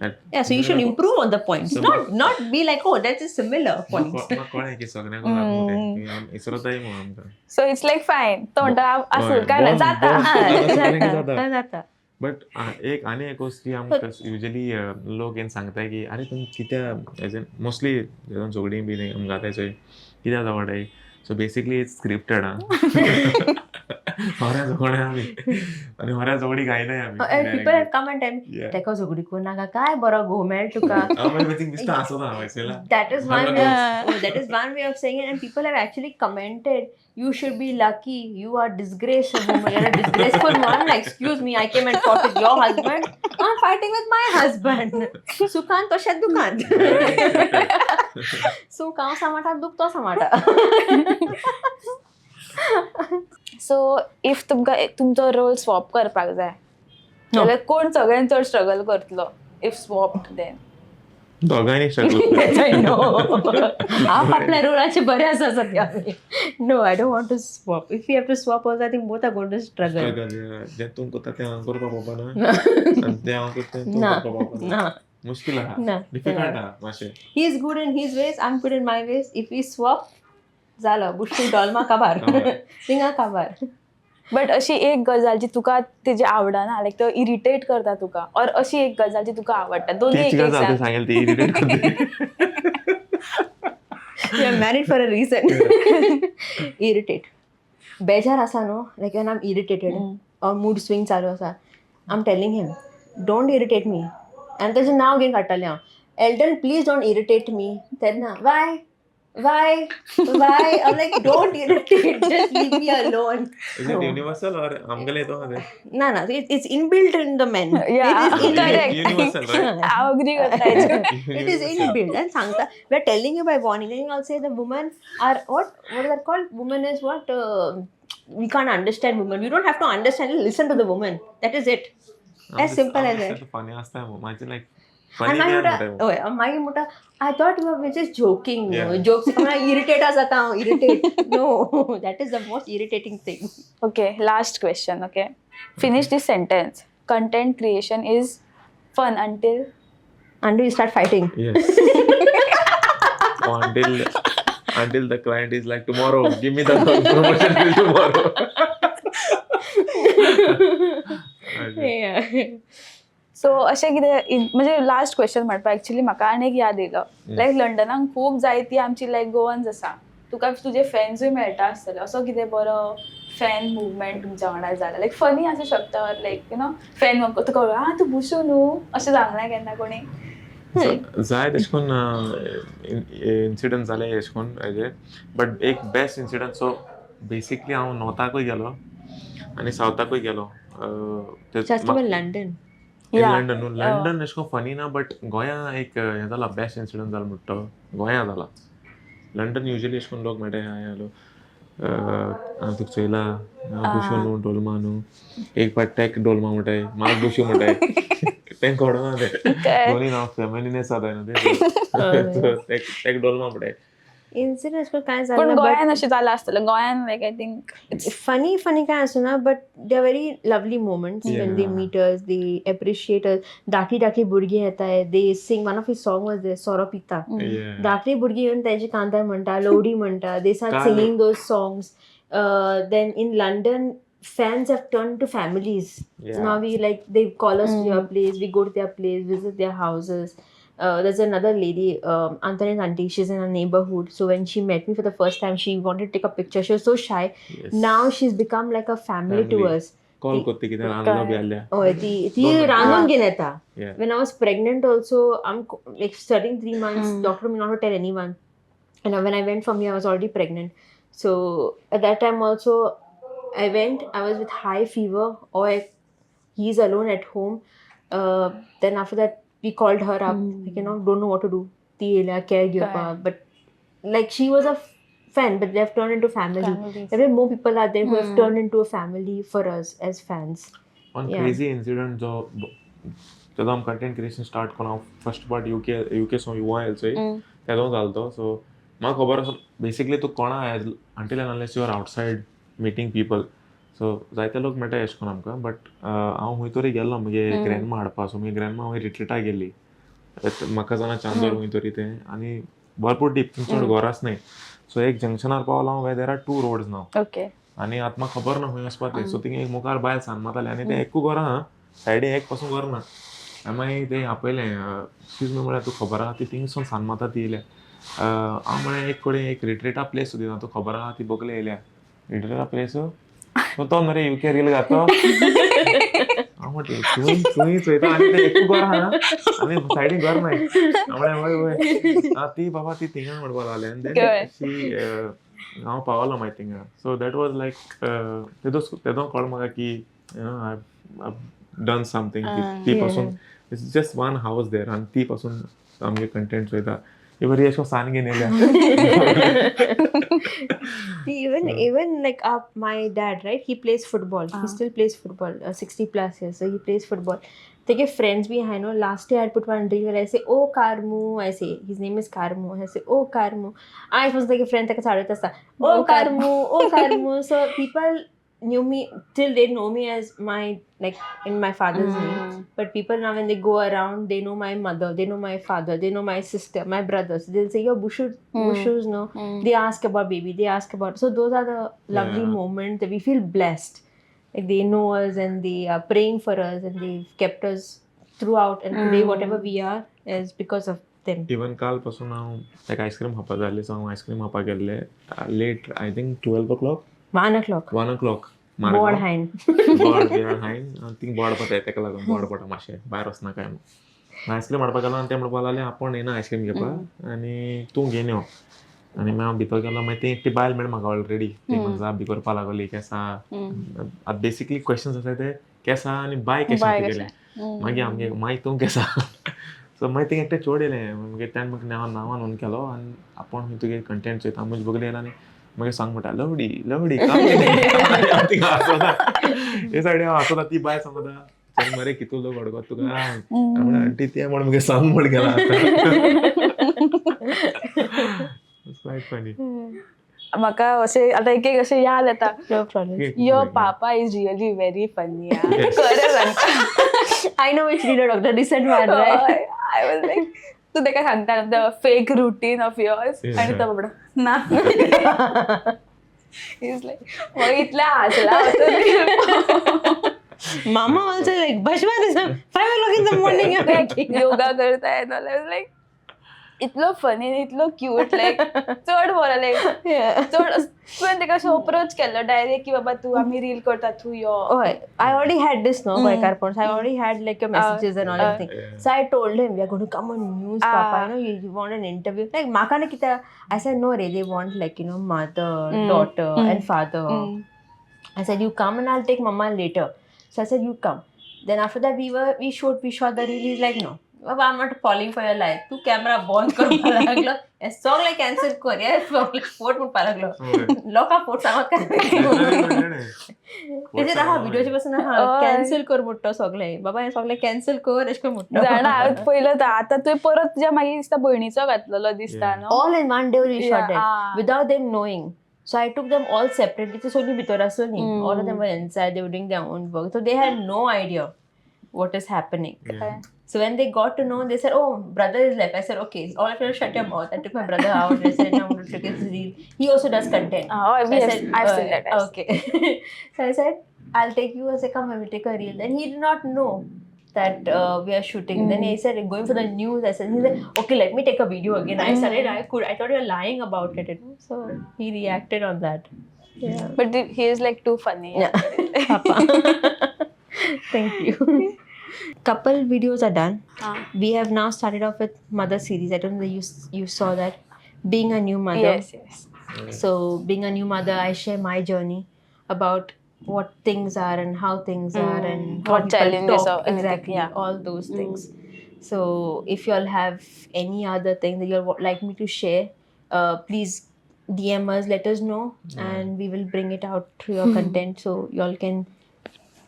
Yeah, so you should improve on the points, So- not be like, oh, that is similar points. म्हाका कळ्ळें की सगळ्यांक जात न्हू तें, की आमी इसरताय म्हणून आमकां. सो it's like fine, तो म्हणटा आसूं हय, काय ना, जाता. जाता. जाता जाता. बट एक आनी एक वस्त की आमकां युजली लोक येवन सांगताय की आरे तुमी कित्या एज एन मोस्टली झगडीं बी आमकां जाताय चोय कित्या झगडाय. So basically it's scripted. आं, होऱ्या झगडे आमी आनी होऱ्या झगडी गायनाय आमी. People have come and tell me, तेका झगडी करूं नाका, काय बरो घोव मेळ तुका. हांव मागीर दिसता आसना वयसयला. That is one way Yeah. Oh, that is one way of saying it, and people have actually commented, you should be lucky, you are disgrace woman, you're a disgraceful one. Like, excuse me, I came and fought with your husband, I'm fighting with my husband. सुखान तशें दुखान, सुख हांव सांबाळटा, दूख तो सांबाळटा. So if तुमकां तुमचो रोल स्वॉप करपाक जाय जाल्यार कोण सगळ्यान चड स्ट्रगल करतलो if स्वॉप्ड then? दोगांयनी स्ट्रगल. I know. हांव आपल्या रोलाचे बरें आसा सद्या. No, I don't want to swap. If you have to swap also, I think both are going to struggle. Struggle जें तूं करता तें हांव करपाक पावपाना आनी तें हांव करता तें तूं ना. करपाक पावपाना. ना. मुश्कील आहा, ना. डिफिकल्ट आहा मातशें. He is good in his ways, I'm good in my ways. If we swap, झालं, बुश्टी डॉल्मा काबार. काबार. थिंगा काबार. बट अशी एक गजाल जी तुका तेजी आवडना, लायक तो इरिटेट करता तुका, और अशी एक गजाल जी तुका आवडटा, दोन्ही तीच एक एक गजाल सांग. ते सांगेल ती इरिटेट करते. We are married for a reason. Irritate. बेजार आसा न्हू, like when I'm irritated or mood swing चालू आसा, I'm telling him, don't irritate me. आनी तेजें नांव घेवन काडटालें हांव, Elton, please don't irritate me. तेन्ना why why why? I'm like, don't irritate, just leave me alone. Is it universal or आमगेले तो आहा तें? ना ना, it's inbuilt in the men. Yeah, It is inbuilt. correct. Universal, right? हांव agree करता हेजेर. It is inbuilt. And sangta, we are telling you by warning. Then you all say the women are what is that called? Woman is what? We can't understand women. We don't have to understand. Listen to the woman. That is it. As simple as that. Funny आसता म्हाजे लायक And funny मागीर म्हणटा. म्हणटा, हय, मागीर म्हणटा, I thought you were just joking. Yeah. Jokes. Irritate जाता हांव, irritate. No, that is the most irritating thing. Okay, last question. Okay, finish this sentence. Content creation is fun until Until you start fighting. Yes. Until the client is like, tomorrow, give me the promotion bill tomorrow. Yeah. So अशें कितें म्हणजे last question म्हणपाक actually म्हाका आनी एक याद येयलो, लायक लंडनाक खूब जायती आमची लायक गोवन्स आसा, तुका तुजे फॅन्सूय मेळटा आसतले, असो कितें बरो फॅन मुवमेंट तुमच्या वांगडा जाला, लायक फनी आसूं शकता, लायक you know fan तुका आं तूं बुशू न्हू अशें सांगलां केन्ना कोणी? जाय तशें करून इन्सिडंट जाले अशें करून हेजे, बट एक बेस्ट इन्सिडंट. सो बेसिकली हांव नॉर्थाकूय गेलो आनी सावथाकूय गेलो. Just about London. Yeah. London न्हू, लंडन अशें करून फनी ना, बट गोंया एक हें जाला, बेस्ट इन्सिडंट जाला म्हणटा तो गोंया जाला. लंडन युजली अशें करून लोक मेळटा, हाय हॅलो, हांव तुका चोयला, हांव बुशू न्हू डोलमा न्हू. एक पाट टेक डोलमा म्हणटाय, म्हाका बुशू म्हणटाय, तें कळना तें. दोनी नांव फेमिलीन जाताय न्हू तें, टेक डोलमा म्हणटाय. इन्सिडंट कांय पूण जालें ना, but गोंयान अशें जालां आसतलें गोंयान, like I think funny funny काय आसना, but they are very lovely moments when they Yeah. meet us, they appreciate us. धाकटी धाकटी भुरगीं येताय, they sing. One of his song was there, सोरो पिता. धाकटी भुरगीं येवन तेजे कांतार म्हणटा, लोडी म्हणटा, they start काल- singing those songs. Then in London, fans have turned to families. Now we like, they call us to their place, we go to their place, visit their houses. There's another lady, Anthony's auntie. She's in our neighborhood. So when she met me for the first time, she wanted to take a picture. She was so shy. Yes. Now she's become like a family to Family. us. Call कोत्ती कितें रांदलो बी आहल्या. हय, ती ती रांदून घेवन येता. Yeah. When I was pregnant also, I'm like studying 3 months, doctor me not to tell anyone. And when I went from here, I was already pregnant. So at that time also, I went, I was with high fever, or he's alone at home. Then after that, we called her up, like, don't know what to do. ती येयल्या care घेवपाक, but like she was a fan, but they have turned into family. Families. There are more people out there who have turned into a family for us as fans. One Yeah. Crazy incident जो तेदो आमी content creation start करून हांव first part UK so युवा आयल चोय तेदो जालो तो. सो म्हाका खबर आसा बेसिकली तूं कोणा as until and unless you are outside meeting people, so जायते लोक मेळटा एशें करून आमकां. बट हांव खंय तरी गेल्लो मुगे ग्रॅन्मा हाडपा. सो मुगे ग्रॅन्मा खंय रिट्रिटाक गेल्ली, म्हाका जाणा चांदोर खंय तरी तें, आनी भरपूर डीप, थिंग चड घराच न्हय. सो एक जंक्शनार पावलो हांव, there are two roads now. आनी आतां म्हाका खबर ना खंय वचपा तें. सो थिंग एक मुखार बायल सान मारताली आनी तें एकूय घर आहा सायडीन, एक पासून घर ना. आनी मागीर तें आपयलें, एक्सक्यूज मी म्हळ्यार तूं खबर आहा ती थिंगसून सान मारता ती येयल्या. हांव म्हळें एक कडेन एक रिट्रिटा प्लेस सुद्दां ना, तूं खबर आहा ती बगले येयल्या रिट्रिटा प्लेस. सो तो मरे युके रील घातो. हांव म्हटलें तूं थंय चोयता आनी तें एकूय घर आहा आनी सायडीन घर नाय. हांव म्हळें वय वय आं ती बाबा ती थिंगा म्हणपाक लागली. आनी then she हांव पावलो मागीर थिंगा. सो that was लायक तेदो तेदो कळ्ळो म्हाका की you know I done something. ती पासून it's just one house there आनी ती पासून आमगे कंटेंट चोयता. ही बरी अशें सान घेवन येयल्या. Even like my dad, right? He plays football. He still plays football. 60 plus years, so he plays football. Take friends behind. No, last year I put one reel where I say, "Oh Karmu," I say his name is Karmu. I say, "Oh Karmu." I was like a friend ताका चाडत आसता, "Oh Karmu, oh Karmu." So people knew me till they know me as my, like, in my father's name. But people now when they go around, they know my mother, they know my father, they know my sister, my brothers. They'll say, "Yo, Bushu, Bushu's no." They ask about baby, they ask about, so those are the lovely moments that we feel blessed. Like they know us and they are praying for us and they've kept us throughout, and today whatever we are is because of them. Even काल पासून हांव ताका ice cream खावपा जाय आसली, so हांव ice cream खावपाक गेल्ले late, I think 12 o'clock. 1 o'clock. 1 o'clock. Board हायन. बोर्ड बियर्ड हायन थिंग बोर्ड पळय, ताका लागून बोर्ड पडटा मातशें भायर वचना काय म्हूण. आयस्क्रीम हाडपाक गेलो आनी ते म्हणपाक लागले आपूण येना आयस्क्रीम घेवपाक आनी तूं घेवन यो. आनी मागीर हांव भितर गेलो, मागीर ती एकटी बायल मेळ्ळी म्हाका ऑलरेडी. ती म्हाका जाप बी करपाक लागली केसा. आतां बेसिकली क्वेश्चन्स आसा ते केसा आनी बाय केशें बाय तुगेलें, मागीर आमगे मागीर तूं केसा. सो मागीर थिंग एकटें चोड येयलें, मागीर तेणें म्हाका नांवान नांवान नोंद केलो आनी आपूण तुगे कंटेंट चोयता म्हजे बगले येयला आनी मागीर सांग म्हणटा लवडी लवडी थिंगा हांसता हे सायडीन हांव हांसता, ती बायल सांगता चल मरे कितू लोक अडगो तुका. हांव म्हणलें आंटी तें म्हण मुगे सांग म्हण गेला आतां. It's quite funny. म्हाका अशें आतां एक एक अशें याद येता. No problem. Your papa is really very funny. Yes. खरें सांगता. I know which leader doctor, recent one, right? I was like तूं ताका सांगता the fake routine of yours आनी तो बाबडो ना, is like मग इतलें हांसला हांव. Mama also like, Bashwan is 5 o'clock in the morning you're waking up. Yoga करता and all. I was like इतलो फनी इतलो क्यूट, लायक चड बरो, लायक चड तुवें ताका अशें अप्रोच केल्लो डायरेक्ट की बाबा तूं आमी रील करता तूं यो? Oh, I already had this, no, mm. So I already had like your messages and all everything. So I told him, we are going to come on news, Papa. You know, you want an interview. Like, Maka ne kita. I said, no, re, they want like, mother, daughter, and father. I said, you come and I'll take Mama later. So I said, you come. Then after that, we shot the reel. He's like, no. Baba, I'm not falling for your life. तू camera बंद करपाक लागलो, हें सगळें cancel कर, हें सगळें फोट म्हणपाक लागलो, लोकां फोट सांगत काय तेजेर आहा व्हिडिओचे पासून आहा, कॅन्सल कर म्हणटा सगळें, बाबा हें सगळें कॅन्सल कर अशें करून म्हणटा. जाणा हांवें पयलो तो आतां तुवें परत तुज्या मागीर दिसता भयणीचो घातलेलो दिसता न्हू. All in one day we shot that Ah. without them knowing. So I took them all separately. ते सगळीं भितर आसली. All of them were inside. They were doing their own work. So they had no idea what is happening. So when they got to know, they said, "Oh, brother is left." I said, "Okay, all of you shut your mouth." I took my brother out. I said, "I'm going to take his reel." He also does content. Oh, So I said, I've seen that. I've Okay. So I said, "I'll take you." I said, "Come, I will take a reel." Then he did not know. that we are shooting. Then he said, going for the news. I said, he said, okay, let me take a video again. I started, I thought you were lying about it. So he reacted on that. Yeah. But he is like too funny. Yeah. Papa. Thank you. Couple videos are done. We have now started off with mother series. I don't know you saw that. Being a new mother. Yes, yes. So being a new mother, I share my journey about what things are and how things are and how What people challenges talk, or anything, exactly, yeah. all those things. So if you all have any other thing that you all like me to share, please DM us, let us know, and we will bring it out through your content so you all can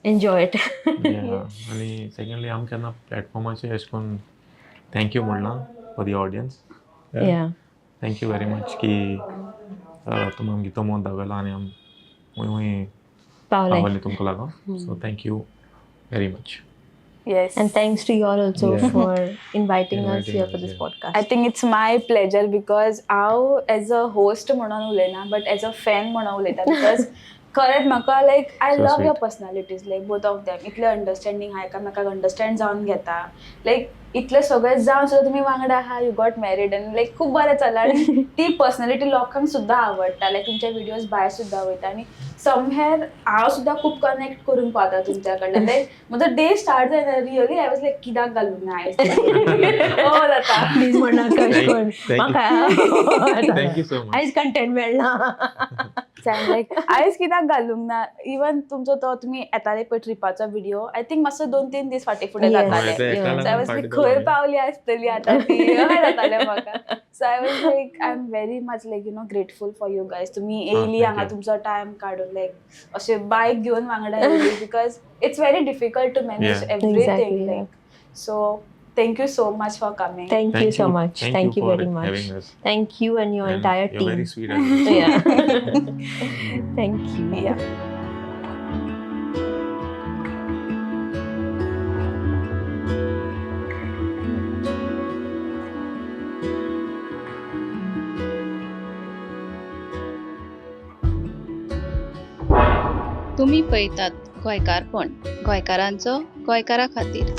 enjoy it. Yeah. आनी secondly आम केन्ना प्लॅटफॉर्माचेर अशें करून thank you म्हणलां for the audience. Yeah. Thank you very much की तुमी आमगे तो दाखयला आनी आम हुंय हुंय पावले. पावले तुमकां लागून. So thank you very much. Yes. And thanks to you all also Yeah. for inviting us Inviting here us, for this yeah. podcast. I think it's my pleasure because हांव एज अ होस्ट म्हणून उलयना, but as a fan म्हणून उलयता, because खरेंच म्हाका like I So love sweet. Your personalities, like both of them इतले understanding आहा, एकामेकाक अंडरस्टँड जावन घेता, लायक इतले सगळे जावन सुद्दां तुमी वांगडा आहा, you got married आनी लायक खूब बरें चल्लां आनी ती पर्सनॅलिटी लोकांक सुद्दां आवडटा, लायक तुमचे व्हिडियोज भायर सुद्दां वयता आनी समहेर हांव सुद्दां खूब कनेक्ट करूंक पावता तुमच्या कडल्यान. लायक म्हजो डे स्टार्ट जायना, रियली I was like कित्याक घालूंक ना आयज, हो जाता. प्लीज म्हणनाका अशें करून. Thank you. म्हाका thank you so much. आयज कंटेंट मेळना. लायक आयज कित्याक घालूंक ना, इवन तुमचो तो तुमी येताले पळय ट्रिपाचो व्हिडिओ, I think मातसो 2-3 दीस फाटीं फुडें Yes. जाताले. हय, ते एका Yeah. So I लागून was फाटीं like, खंय जालो. पावली आसतली आतां ती, अशें जातालें म्हाका. So I was like, I am very much like grateful for you guys, तुमी येयली thank हांगा you. तुमचो टायम काडून, लायक अशें बायक घेवन वांगडा येयली, because it's very difficult to manage Yeah. Everything. Exactly, yeah. Like so thank you so much for coming. Thank you so much. Thank you for very much. having us. Thank you and your And entire you're team. very sweet as well. Yeah. Thank you. Yeah. तुमी पळयतात गोंयकारपण, गोंयकारांचो गोंयकारा खातीर.